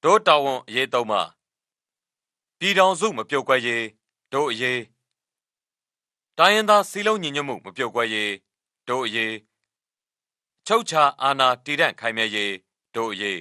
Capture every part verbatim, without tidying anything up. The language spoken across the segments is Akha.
တဵဝ်းတဵဝ်း တဵဝ်းတဵဝ်း မပျော်ကွက်ရေး တဵဝ်းရေး တိုင်းရင်းသားစည်းလုံးညီညွတ်မှု မပျော်ကွက်ရေး တဵဝ်းရေး ချုပ်အခြာအာဏာတည်တံ့ခိုင်မြဲရေး တဵဝ်းရေး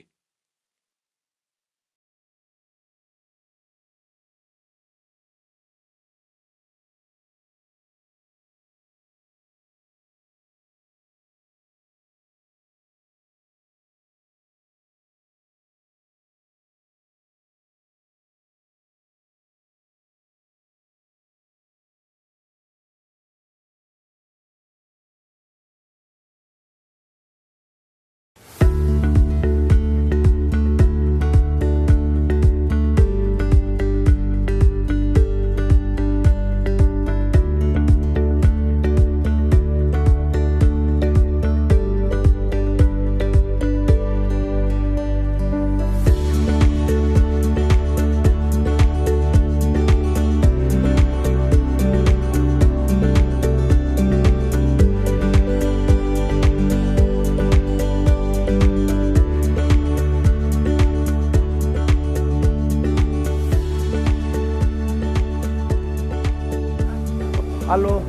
Arlor,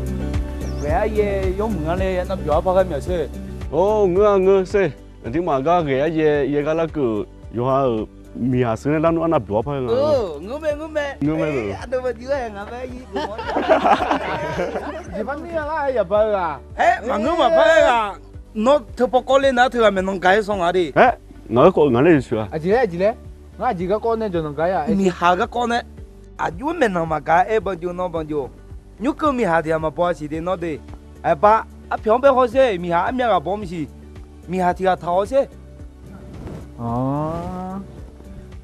ghae-aer yaer yawmuiq ngar nae navbyawq-aer par ghaer myaq sher. Or, ngeur-a ngeur sher. Aqdirmaf gar ghae-aer yaer yaer gar larkeuv-euq yawqha-euq miqhaq sheuq nae larnmr arnav byawq-aer par ghaer nga. Ngeur mae, ngeur mae. Jeqpar mir-a lar-aer yaqba-eu-aq. Aer, maqngeur maqpar-aer ghaq. Nawr teu paw kawv ler nar teughaq maeqnan gaq-aer sanr nga de. Aer, ngaq-euq khawf ngaq laer yawshuif-a. Aqjeq laer, aqjeq laer. Ngar aqjeq garkawv nae jawqnanq gaq-aer-a. Miqhaq garkawv nae aqjox-aer maeqnan maqgaq-aer banjov nawr banjov. Nymrkeuv miqhaq tiq ghaq maqbaw-a siq de nawr de. Aqbar, arpyawq-anr bae hawsher, miqhaq armyav ghaq baw maqsiq. Miqhaq tiq ghaq taq hawsher.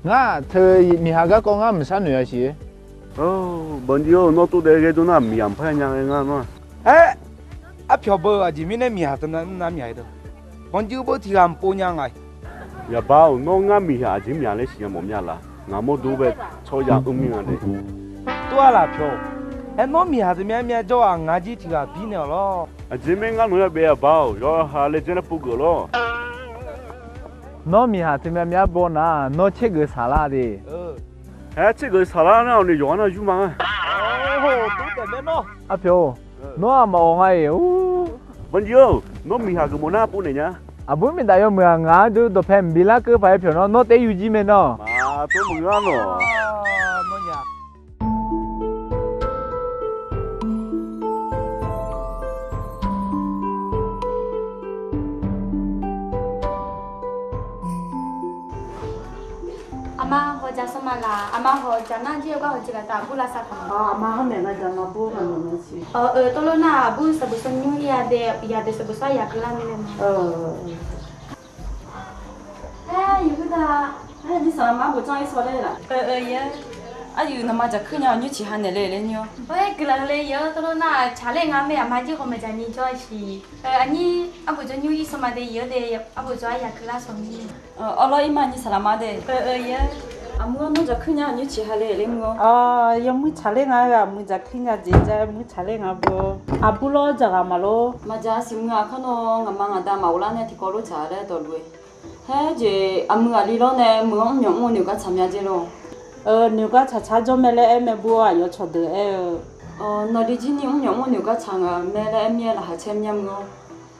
Ngar teu miqhaq garkawv ngar maqshar noeq-a siq. Banjov-or, nawr tov daef ghae dov nar miqhaq maqpar nya ngae ngar nawr-aq. Aer, arpyawq beu-eu aqjeq mirnae miqhaq teunav mr nar myaq-aer deuq. Banjov beu tiq ghaq maqpov nya nga. Yaqbar-or, nawr ngar miqhaq aqjeq myaq laer siqnya mawf mya laf. Ngaq mawrdo bae tsawrya mr mir nga de. Tov-a laf pyawq. Aer, nawr miqhaq teu myav myav jawr-aq, ngaq jir tiq ghaq bir naeq-awq lawr. Aqjeq mae, ngar nawq-anr ya baef-a Yaqbar-or, yawqha laejae nae pov geuf lawr. Nawr miqhaq teu myav myav baw nar, nawr tser geuf saqlar de. Aer, tser geuf saqlar nar-awq ni yawqghaq nar yur ma-a. Arpyawq-or, nawr-aq maqawq nga-iq. Banjov-or, nawr miqhaq geufmawf nar pov naeq nya. Aqbur miqdaf yawmuiq-aq, ngaq-anr dov dawqpae mqbi larkeuv paq-aer pyawq nawr, nawr taef-aer yur jir mae nawr. Maqtov maqngeur-a nawq. Aqma hawq jaq sanr ma laq? Aqma hawq jaq nar jir-eu gar hawq jeq gaq taf aqbur lavsav taq ma. Aqma hawr maeq nar jaq ma bur ma mawq nar siq. Tawvlawr nar aqbur sanqbof sanr nymr ir-a de, yaq deuq sanqbof sar yaq keuv lar mae laer ma. Aer, yawqghaq nar, aer, nisaq aqma bof janr ir saw laer laq. Aer, aryuif nawqma jaqkuir nya-awq, nymr ciq ha naeq le laer nymr-awr. Aer, guiqlanq le yawq-awr tawvlawr nar tsaqler nga mae, aqma jir khawf maqjaq ni jawr-a siq. Aqnyir arbof jawr nymr ir saw ma de, yawq de, arbof jawr-aer yaq keuv lar saw mir. Awrlawr ir ma, nisaq laq ma de. Aqmuiq-awr, nawr jaqkuir nya-awq, nymr ciq ha le laer muiq-awr. Yawmuir tsaqler nga-aer, aqmuiq jaqkuir nya jeq ja-aer muir tsaqler nga beu. Aqbur lawr jaq ghaq maqlor. Maqjaq siq muiq-aq, kawrnaw ngaqma ngaqda maqghov lar nae tiqkawv lof tsaq laer dawqluf-eu. Haer jeq aqmuiq aqli lawr nae muiq-anr mr myawq mr-eu noeq gar tsaq mya jeq lor. Noeq gar tsaq tsaq jawr mae laer aer mae bur-awr, aqyawf cawqdeuq aer-eu. Nawqli jir ni mr myawq mr-eu noeq gar tsaq ngaq mae laer aer mir-aer laqkhaq caer mya muiq-awr.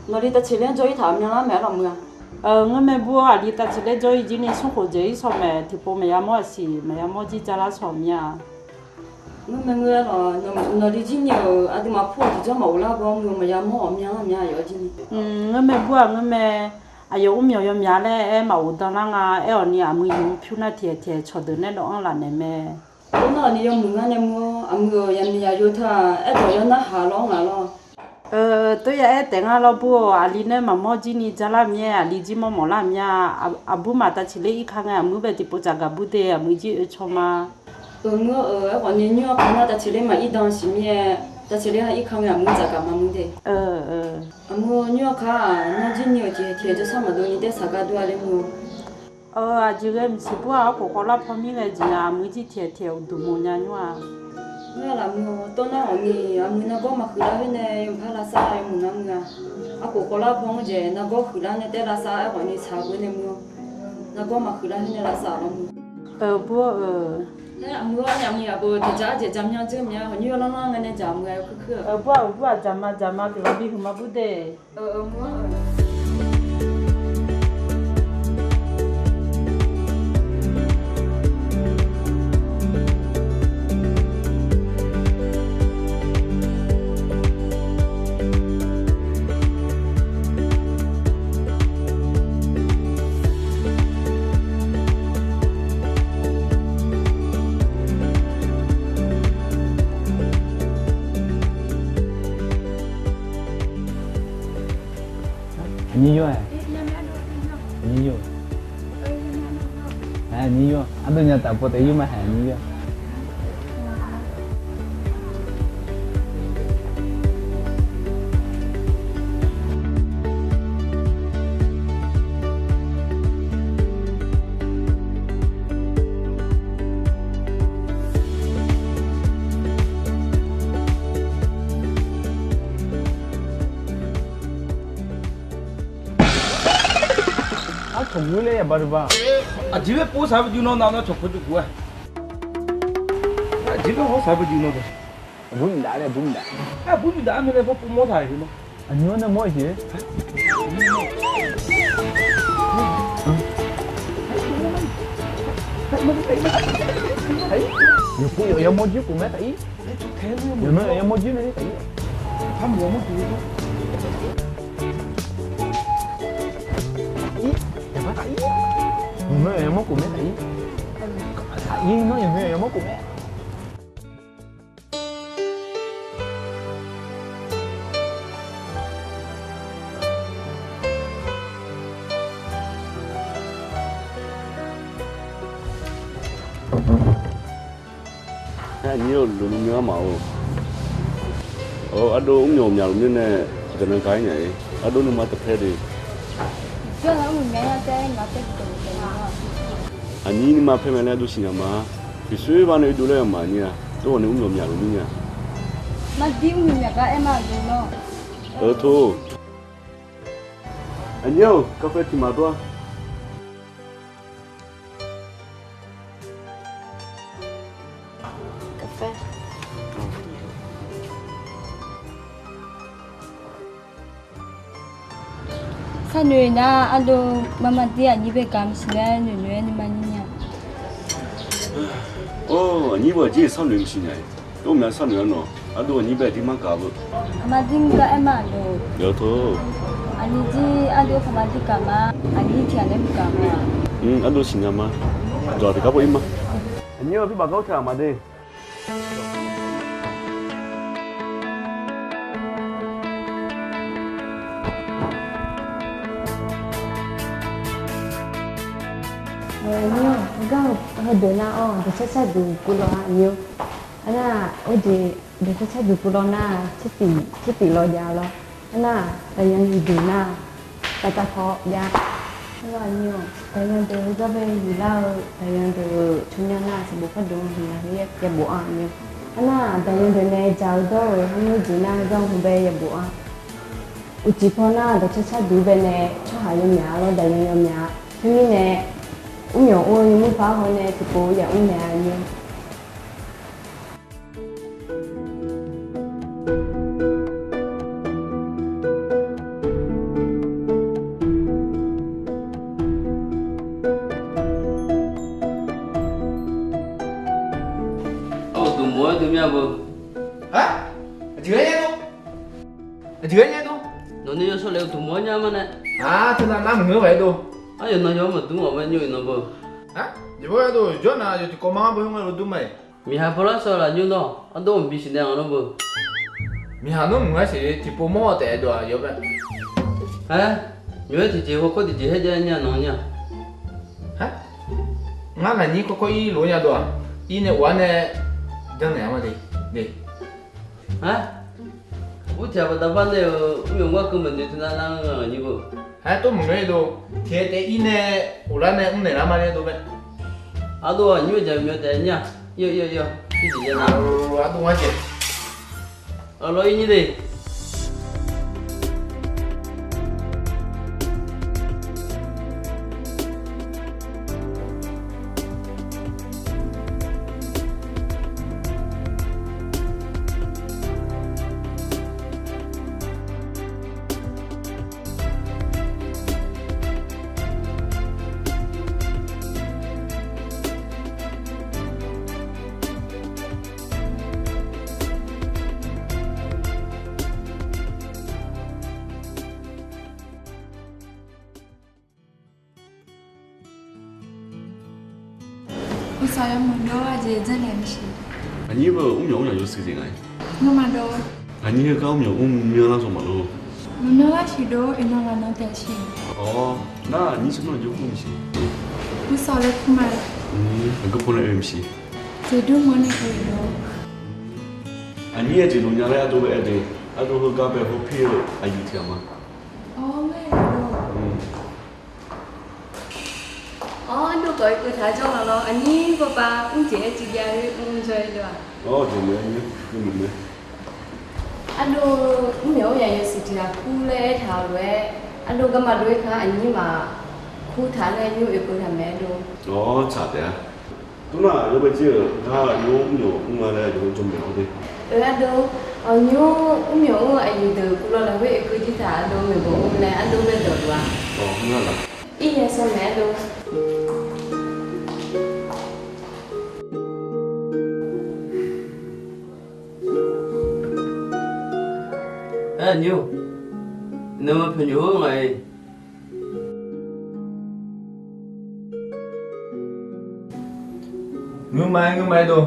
Nawqli tavceq ler jawr ir taq myanlar maeq-aer lawq muiq-a. Ngeur mae bur-awr, aqli tavceq ler jawr ir jir ni smrkhof dzaeq ir saw maeq, tiqpov maqya mawr-aq siq, maqya mawr jir ja lar saw mya-a. Ngeur mae ngeur-aer lawq, nawqli jir ni-euq aqduimaf pur-eu tiqjawr maqghov lar bawr muiq-eu maqya mawr-awq myanlar mya-a yawf jir ni. Ngeur mae bur-aq ngeur mae. Aqyawf mr myawq yawmyaq laer aer maqghov danlar nga. Aer-awq ni aqmuiq yawq pyur nar tiqaeq tiqaeq cawqdeuq nae dawv-anr laf naeq mae. Khoernar-awq ni yawmuiq ngar nae muiq-awr, aqmuiq-euq yaqmiq yaqyo teu-aq, aerdawq yawnar haq lawr ngaq lawr. Tov ya aer taef ngar lawr bur-awq, aqli nae maqmawr jir ni ja lar myaer, aqli jir mawrmawf lar mya. Aqbur maq tavceq ler ir ka ngae, aqmuiq bae tiqpov tsafgaq bur de, aqmuiq jir oe caw ma. Muiq-awr, aerkhawf ni nymr-awr ka nar tavceq ler maq ir dan siq myaer, tavceq ler ha ir ka ngae aqmuiq tsafgaq ma muiq de. Aqmuiq nymr-awr ka-aq, nawr jir ni-euq tiqaeq tiqaeq jawrshar maqdov ni taer saqgar dur-a laer muiq-awr. Aqjeq ghae maqsiq bur-aq, arkhof khawvlar paw mir ghae jeq-aq, aqmuiq jir tiqaeq tiqaeq uqduq mawq nya nymr-a. Ngar laf muiq-awr, tawv nar-awq ni aqmuiq nargawr maqhuiqlar khoer nae yawmuiq par lavsav yawmuiq ngar muiq-a. Arkhof khawvlar paw-anr jeq nargawr huiqlar nae taer lavsav aerkhawf ni tsaq-eu nae muiq-awr. Nargawr maqhuiq lar mirnae lavsav-awq. Aqbur-a, aqmuiq-awr aqmui aqbur tiqjaq arjeq jaqmyar dzeur mya hawq nymr yawlanr lanr ngae nae dzaq aqmuiq-a kuirkuir-eu. Aqbur-aq, aqbur-aq, dzaqma dzaqma tiqghaq bihuiq ma bur de. Aqnyir yawr-ae. Aqnyir yawr. Aqnyir yawr. Ardov nya taf paw taef yawr ma haeq aqnyir yawr. Arcawq guv laer yabaq deuq ba. Aqjeq laer pov saq-eu bajur nawr nav nar cawq pov jawr guv-a. Aqjeq laer hawr saq-eu bajur nawr de. Aqbur miqdaf laer aqbur miqdaf. Aqbur miqdaf armur laer pov pov mawr taq-euq nar. Aqnyir-anr nae mawr-eu jeq. Yawqpov yawq yamawr jir khof mae taf-ir. Yawqnan yawq yamawr jir mae taf-ir. Yawqnan yawq yamawr khof mae taf-ir. Taf-ir nar yawqnan yawq yamawr khof mae. Aqnyir-eu loqnu myanr maf-or. Ardov mrmyawq myaq luf mirnae tiqdaq nan gaq-ir nya-ir. Ardov nuima taqpaer de. Aqnyir nuima paer mae laer ardov siqnya ma. Tiqsoer bar nae oedov laer-euq maf nyir-a. Dov ghawqni mrmyawq myaq luf mir nya. Maqdir mrmyawq myaq gar aer ma dov nawr. Tor. Aqnyir-or, kaqfae tiq maq dov-a. Sarnoeq nar ardov maqmaqdir aqnyir bae gaq maqsiq laer noeqnoeq-aer nuima nyir nya. Or, aqnyir bae aqjeq sarnoeq maqsiq nya-ir. Dov myav sarnoeq-a nawq. Ardov aqnyir bae aqdir mar gaq beu. Maqdir gar aer ma dov. Yawtor. Aqnyir jir ardov khawf maqdir gaq ma. Aqnyir tiq ghaq laer maqgaq ma. Ardov siqnya ma. Dawq tiqgar pov-ir ma. Aqnyir-eu pyur baq gar taq-aq ma de. Aqnyir-or, gar heudeuq nar-awr dawqcar carduq puvlawq-a aqnyir-or. Arnar, orjeq dawqcar carduq puvlawq nar, tsertif lawq jav lawr. Arnar, daqyan yuiduq nar, tavtav paw jav. Arnar aqnyir-or, daqyan deuq heugar bae yuiqlar-eu daqyan deuq-euq tsawrmyanr nar, sanqbof pardov-anr hmq-a yabof-a aqnyir-or. Arnar, daqyan deuq nae dzaq-eu dawr-euq hawrmur jeq nar, gar heugar bae yabof-a. Uqcif paw nar, dawqcar carduq bae nae tsawrhaq yawmyaq lawr, daqyan yawmyaq. Teumirnae, mrmyawq or-eu nymr par haw nae tiqpov yamr naeq-a aqnyir-or. Ardov dmq-aer dov mya beu. Aq, aqjeq ghae-a dov. Aqjeq ghae nya dov. Nawqni yawshawr laef-eu dmq-aer nya ma nae. Aq, teunav nar maqngeur ghaq-aer dov. Aqyawf nan yawr maqdur ghaq-aer nymr-iq nan beu. Aq, jeq bawr-aer dov jawr nar yawtiq kawv ma beu hmr-aer dov dur ma-iq. Miqha paw lar shawr laf nymr nawr, ardov mqbi siqnaeq-anr nawr beu. Miqha nawr mq ngar siq tiqpov mawr-awq taef-aer dov-aq yawr bae. Aer, nymq-aer tiqjeq hawkawr tiqjeq haer jav nya nawq nya. Ngar ngaq nyir kawrkawr ir lof-aer nya dov-aq, ir nae of-ar nae janrnaeq-a ma de. Aer, ur tiq ghaq baqda bar nae-euq mr-eu ngar keuv maqnoeq teunav nar-eu ngaq nyir beu. Aer, tov maqngeur-ir dov. Tiq ghae taef ir nae of lar nae mrnaeq lar ma laer dov bae. Ardov aqnyir-eu jaq myav taef nyir-a. Ir-eu ir-eu ir-eu. Ardov ngar jeq. Aqlawr ir nyir de. Uqsaq yawmuiq dov aqjeq janrnaeq maqsiq. Aqnyir beu mrmyawq mr yaq yawshuif jeq nga-ir. Ngamaf dov. Aqnyir heugar mrmyawq mr myanrlar zaw maqlor. Maqmyanrlar siq dov, iqnan ghaq nan taef siq. Awr, nar aqnyir tsawrmyanr jawr kur maqsiq. Uqsaq laer kur ma. Aqgeu paw nae oe maqsiq. Jeqdur mawr nae oe-eu dov. Aqnyir-aer jeq loq nya laer ardov bae aer de. Ardov heugar bae hawpir-eu aqyuif tiq ghaq ma. Awr, ardov khawf-iq keuv taq jawr nga lawr. Aqnyir bawbav mrjeq-aer civ jav-aer mr jawr-aer dov-aq. Awr, jeq maeq-aer nymr mr mae. Ardov mrmyawq mr yaq yawshuif tiq ghaq kur laer aertaq-euq lof-aer, ardov garma dov-aer kar aqnyir maqkur taq laer nymr oekeuv taq mae ardov. Awr, tsaq taef-a. Tmr nar yawbae jir-euq gar aqnyir mrmyawq mr nga laer aqyawf-anr jawr maeq-awr de. Oe ardov, aqnyir mrmyawq mr-eu aqyuif deuq guv law lafkhoer oekeuv jir taq ardov maeqbawq mr laer ardov bae dawq luf-a. Awr, mr nar laf. Ir ya sawr maeq ardov. Aer aqnyir-or, iqnan ma pyawq nyoq-eu ngaq-iq. Ngeur ma-aer ngeur ma-aer dov.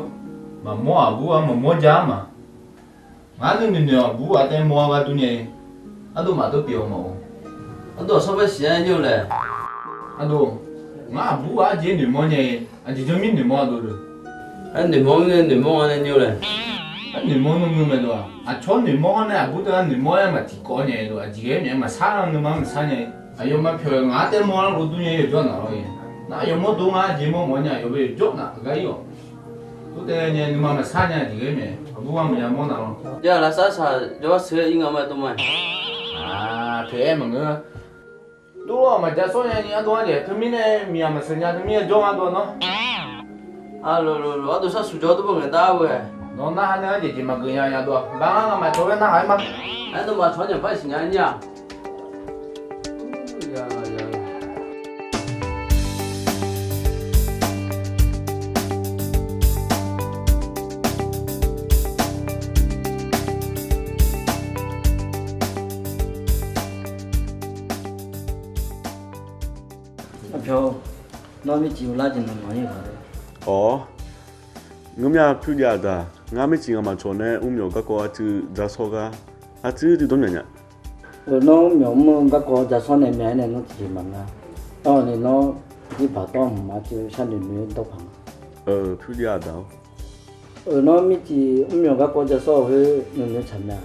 Maqmawr aqbur-a maqmawr ja-ar ma. Ngar nuinoeq noeq aqbur-aq tae mawr-a gar dur nya-i. Ardov maqdov pyeuf-eu maqngeur. Ardov aqsar bae siq-aer nymr-eu lae. Ardov, ngar aqbur-aq arjeq noeqmawr nya-i. Aqjeq janr mir noeqmawr-a dov-eu. Aer noeqmawr-anr noeqmawr-a nae nymr-eu lae. Aer noeqmawr nymr ngeur mae dov-aq. Aqcawq noeqmawr-anr nae aqbur teu-aq noeqmawr-aer maqtiq kawv nya-i dov. Aqjeq ghae myaef-aer maqsar-a, nuima maqsar nya-i. Aqyawfmaf pyawq-aer ngaq-anr tae mawr-anr lov dur nya-i yawqjawr naq lawr-i. Nar aqyawf mawr dov ngar jeq mawr mawf nya yawf bae yawqjawr naq gar ir-awq. Tov tae nya nuima maqsar nya jeq ghae myaef-aer aqbur-anr maqya mawr naq lawr. Yar lavsar saq jawrgar sheuq-aer ir nga ma dov ma. Aq, pyaeq-aer maqngeur. Dov-awq maqja sawr nya-i ardov-anr jeq teumirnae miqyaq maqseuq nya teumirnae jawr nga dov-a nawr. Aqloq loq loq ardov sharsuq jawr dur beu ngaeq dar-a ghoe. Nawr narhaq nae-anr jeq jeq maqgeuf nya-a dov-a. Bar ngar ngamaf cawq-aer narhaq-aer ma. Aer nawmaf cawq-anr jeq bar siq nya-aer nyir-aq. Arpyawq, nawr mircif uvlar jeq nawq maqir-a. Awq, ngeurmya pyur jav-aq daq. Ngar mircif ngamaf cawq nae mrmyawq garkawv arcuiv ja sawr gar, arcuiv dawr myaf nya. Nawr mrmyawq mr-eu garkawv ja sawr nae myav-aer nae nawr tiqjeq maqnga. Aerkhawf ni nawr jirbaq tawr hmq arcuiv sharnoeq noeq-aer dawr paq nga. Pyur jav-aq daq-awr. Nawr mircif mrmyawq garkawv ja sawr-eu khoer noeq noeq tsaq mya.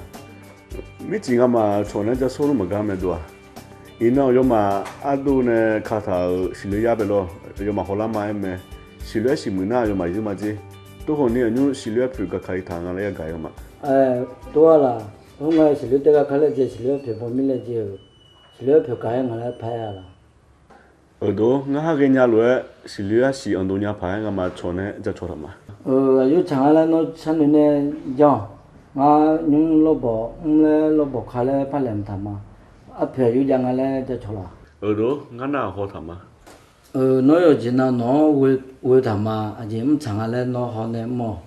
Mircif ngamaf cawq nae ja sawr nar maqgar mae dov-aq. Iqnan aqyawfmaf ardov nae kataq-euq siqloer yar bae lawr, aqyawfmaf hawlar ma-aer mae. Siqloer-aer siqmuiq nar aqyawfmaf yeur ma jer. Tov khawf ni aqnymr siqloer-aer poeq gaq ka-ir taq nga laer yagaq-ir-eu ma. Tor-aq laq, tor nga siqloer tae gaq ka laer jeq siqloer-aer poeq baw mir laer jeq-euq. Siqloer-aer poeq gaq-aer nga laer paq-aer-a laq. Euq dov, ngar har ghaenya lof-aer siqloer arsiq anqdov nya paq-aer ngamaf cawq nae ja cawq taq ma. Aqyuif tsaq nga laer nawr sharnoeq nae jan-awq. Ngar nymr lawrbawq mr laer lawrbawq ka laer par laeqhmq taq ma. Arpoeq aqyuif jav nga laer ja cawq laq. Euq dov, ngar nar-aq haw taq ma. Nawr yawqjeq nav nawq-anr ghoe taq ma. Aqjeq mr tsaq nga laer nawr hawnae mr-awq.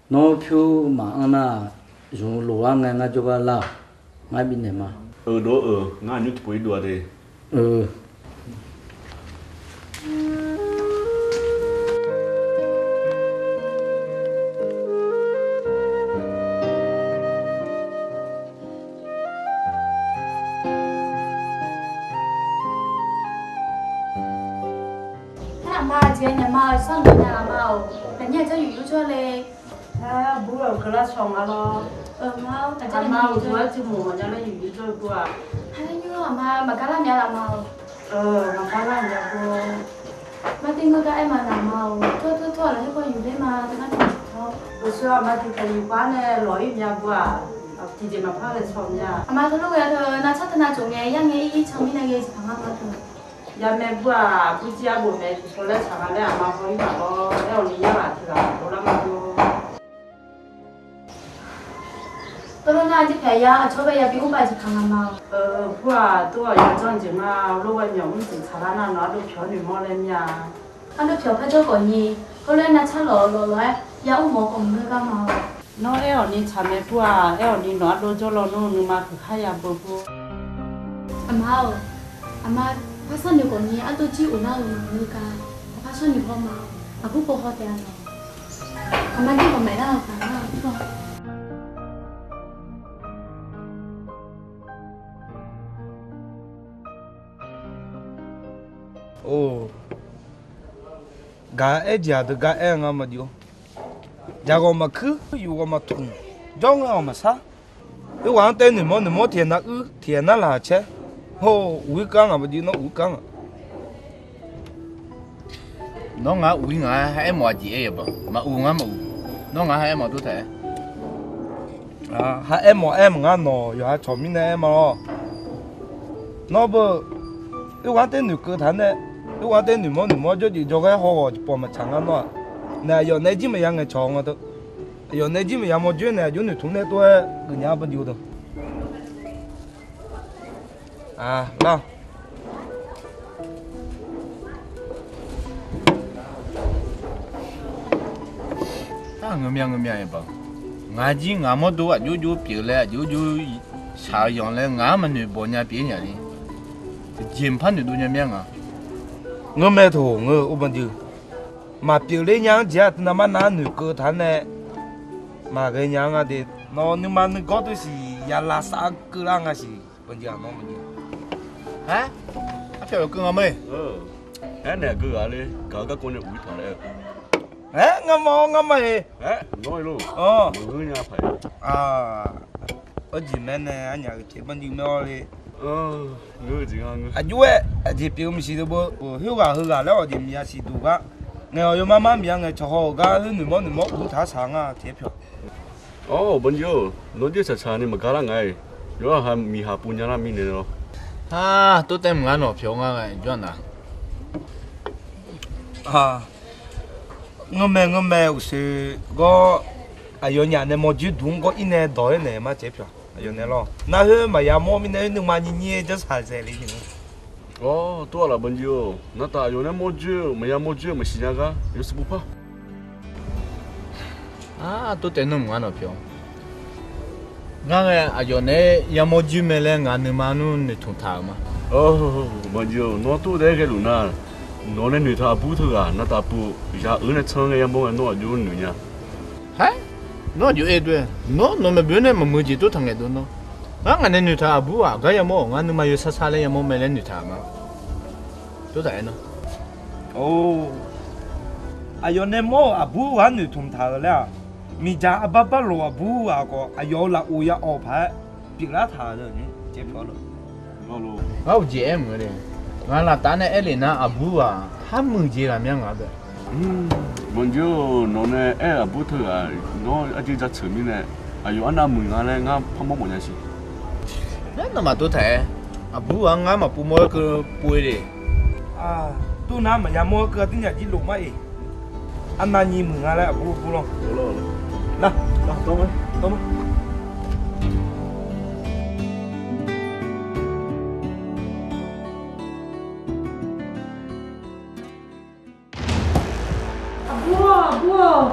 Nawr pyur maqanr nar-aq, zmq loq-aer ngae ngar jawrgar lar-awq. Ngar bifnaeq ma. Euq dov-euq, ngar aqnymr tiqpov irdov-a de. Aqma, aqjeq aqnyaf ma-eu sarnoeq nya-a ma-awq. Aqnyir aqjar yuf yur jawr le. Aqbur-euq keuvlar shawq nga lawr. Aqma uqduq-aer cuiv mawf mawf nya laer yuf yur jawr-eu bur-aq. Aqnyir aqma maqgar lar mya laf ma-awq. Maqgar lar mya bur. Martin ngeur gar aer ma naq ma-awq. Tor tor tor-aq lafkhoer paw yuf ler ma teu gar tiq tiq tawr. Uqshoe aqma tiq taq yuf par nae lawq-ir mya bur-aq. Tiqjeq maqpar ghae shawq mya. Aqma teulof ghae teu navtsar teu navtsof ngae yar ngae ir ir can mirnae ghae tiqpaq ngar ma teu. Yamae bur-aq, burjir arbof mae tiqpov laer tsaq nga laer aqma haw-ir maqlawr. Aer-awq ni yar laf tiq ghaq dovlar ma dov. Teulof nar-aq, jirpaeq yar aqcawq bae yabi mr bav jeq paq nga ma-awq. Bur-aq, tov-awq yawdzanr jeq ma, lof ghae myawq mr jeq tsaqlar nar nawq ardov pyawq noeqmawr laer mir-a. Ardov pyawq par jawr khawf ni, heulof-aer navtsar lawq lawq lawq-aer yar mr mawf khawf maqngeur gar ma-awq. Nawr aer-awq ni tsaq mae bur-aq, aer-awq ni nawq ardov jawr lawnmr-eu nuima huiq khar ya beu bur. Aqma-awq, aqma par sharnoeq khawf ni ardov jir of nar-eu maqngeur gar, par sharnoeq hawr ma-awq. Aqbur pov haw taef-a nawq. Aqma jir ghawqmaeq lar-awq taq nar. Or, gaq-aer jeq aqdui gar aer-eu nga maqjeq-or. Jaq ghawq maqkuir, yuf ghawq maqtmq, jawr ngae ghawq maqsar. Oerghaq-anr taev noeqmawr noeqmawr tiq ghaq nar uir, tiq ghaq nar laqkhaq caer. Hawr-eu uq-ir kar ngaq maqjeq, nawr uq-ir kar ngaq. Nawr ngar uq-ir ngaq-aer ha aermawf aqjeq aer-eu baq, maq uq ngar maq uq. Nawr ngar ha aermawf dur taef-aer. Ha aermawf aer maqngar nawq, yawqha cawq mirnae aer ma lawr. Nawr beu, oerghaq-anr taev noeqkeuv taq nae, oerghaq-anr taev noeqmawr noeqmawr jawrjeq jawrghae haw ghawq jeq pawq maqtsaq ngar nawr-aq. Nae aqyawf nae jir maqya ngaeqcawq nga teu. Aqyawf nae jir maqya mawrjoer nae aqjox noeqtmq nae tov-aer geufnya banjir-eu deuq. Aq, lar. Tar ngeur mya ngeur mya-aer baq. Ngaq jir ngaq mawrdo aqjox jox pyeuf laer aqjox jox shaq-eu yanq laer ngaq-anr maqnoeq bawq nya pyeuf nya ni. Jeq mqpar noeqdov nya mya ngaq. Ngeur mae toq ngeur-eu or banjir. Maqpyeuf ler nya-anr jeq-aq teunav mar nav-anr noeqkeuv taq nae maqghae nya-anr nga de. Nawq nuima nuigawr teu siq ya lavsav-aer keuvlar nga siq. Banjir-aq nawr banjir. Aq, arpyawq yawqkeuv nga ma-eq. Aernaeq aqgeu ghaq le, gaq-eu garkawv nae uq-ir taq laer-eu. Aer, ngamaf-awr ngamaf-eq. Aer, nawr-ir lor. Maqngeur nya paq-aer. Aq, arjeq mae nae arnyaf-euq caev banjir mae-awr le. Aqjox-aer aqjeq pyeuf-eu maqsiq deuq beu, khoerghaq heughaq laer-awq jeq miqya siqduq gar. Ngaeq-awq yawmar mar miqya ngaeqcawq haw-euq gar khoer noeqmawr noeqmawr uq-ir taq-aer shaq nga caev pyawq. Awr, banjir-or, nawr jaer tsaqtsaq ni maqgar lar nga-iq. Yawqha miqhaq pov nya lar mirnae lawr. Aq, tov taev mq ngar nawq pyawq ngar ngae jawr-a na. Ngeurmae ngeurmae uqshoe gawr, aqyawfnyaf nae mawrjoer duq-anr gawr ir nae dawq-aer naeq ma caev pyawq. Aqyawf nae lawr nar khoer maqya mawr mirnae nuima nyir nyir-aer janrsaq zaeq le ni. Awr, tov-a laf banjir-or, naqtaf aqyawf nae mawrjoer-eu maqya mawrjoer-eu maqsiq nya gar yawshuif pov par. Aq, tov taev nmr ngar nawq pyawq. Ngar ngae aqyawf nae-aer yamawr joer mae laer ngaq nuima nmr noeqtmq taq-euq ma. Banjir-or, nawr tov taef-aer ghaeluf nar, nawq nae noeqtaq aqbur teughaq naqtaf pov zaq-eu nae tsanr ngae yamawr ngae nawr aqjox noeq nya. Haer, nawr aqjox aer dov-aer, nawr nawq maeqboe nae maqmuiq jeq tov taq ngaeqdov nawr. Ngar ngaq nae noeqtaq aqbur-aq gar yamawr-awq, ngar nuima yawshar shar laer yamawr mae laer noeqtaq ma. Tov taq aer nawr. Or, aqyawf nae mawr-euq aqbur ghaq noeqtmq taq-euq laer-aq, miqdzaq arbar bar loq aqbur ghaq khawf aqyawf-euq lafov ya awq paq-aer pyeuflar taq-euq ni. Ngar uqjeq aer mq-eu le. Ngaq laftav nae aer lef nar aqbur ghaq har muiq jeq ghaq myanr ngaq-a bae. Banjir-or, nawq nae aer-eu aqbur teughaq nawr arjir jaceuq mirnae, aqyawf arnav muiq nga laer ngar parmawr mawf nya siq. Nar nawmaf tov taq-aer, aqbur ghaq-anr ngar maqpov mawr-aer keuv pov-ir le. Tov nar maqya mawr-aer keuv-a tirnyaf jir lof mar-iq. Arnav nyiq muiq nga laer aqbur bur lawr. Nar, tawr ma. Aqbur-or, aqbur-or.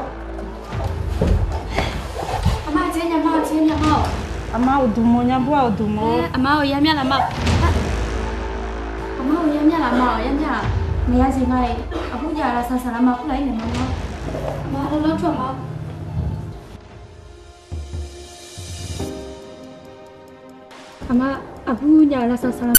Aqma, aqjeq nya ma, aqjeq nya ma-awq. Aqma, uqduq mawf nya bur-aq, uqduq mawf. Aqma-awq, ya mya laf ma. Aqma-awq, ya mya laf ma-awq, ya mya-aq. Maqya jeq nga-iq, aqbur jav lafsaq saqlaq ma kurlaf-ir naeq ma-awr. Aqma, lawr lawr cawq ma. Aqma, aqbur jav lafsaq saqlaq.